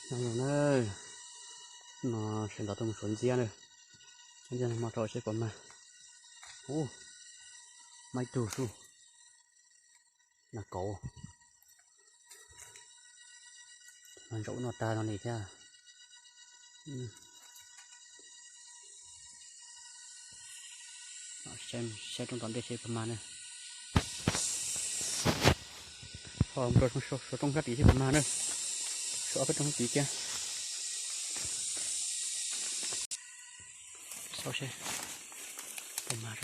No, sawv ntxov tuaj mus suav ntxiab na. Ntxiab no hmo rau seb puas mag. Ub, mag ib tug xwb. Nas kauv. Mas ntsaum no tag no li thiab. Saib rooj tom ntej seb puas mag na. Ho mus rau suav rooj sab tid seb puas mag na. Suav ob peb rooj sab tid thiab. Xauj seb puas mag.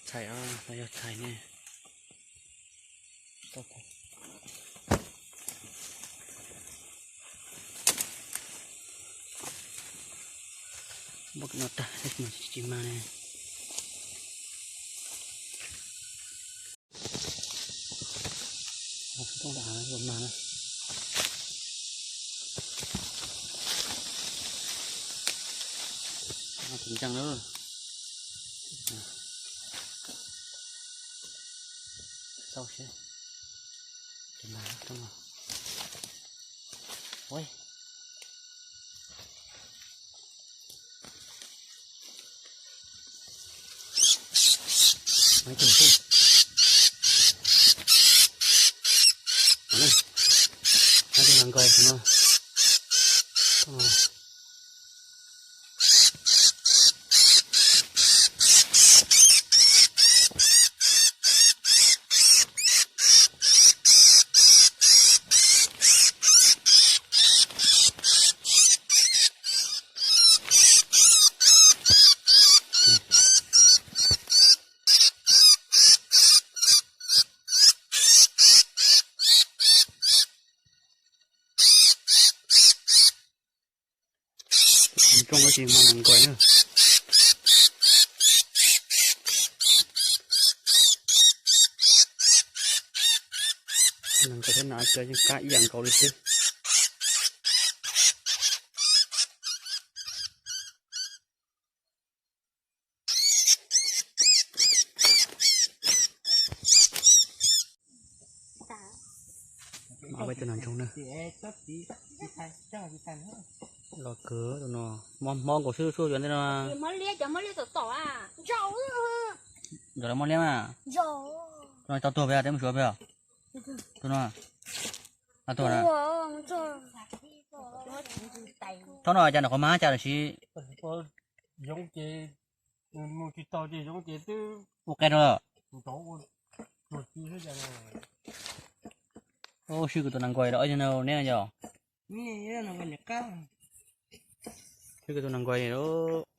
Txhais, yog txhais ne. Npaj no tag, tsis mag ne. Rooj hav puas mag na. Tus ntseeg na. Xauj seb. Tus mag rooj no. Ua, nas nkais no. Rooj no tsis mag nas nkais na. Nas nkais thiab nas cov yeej kab ib yam nkaus li xwb. Mas peb tus nas ntsoog na. Los kawg tus no, mob mob nkaus xwb xwb yuav ntej no. Cov mob liab mas. Tus no tau tuag peb, teb mus suav peb. Tus no, tuag na. Thaum no cas nws qhov mag cas los sis. Ua qe rau lawm. Ub, swb kuv tus nas nkais los neb no yog. Swb kuv tus nas nkais lawm.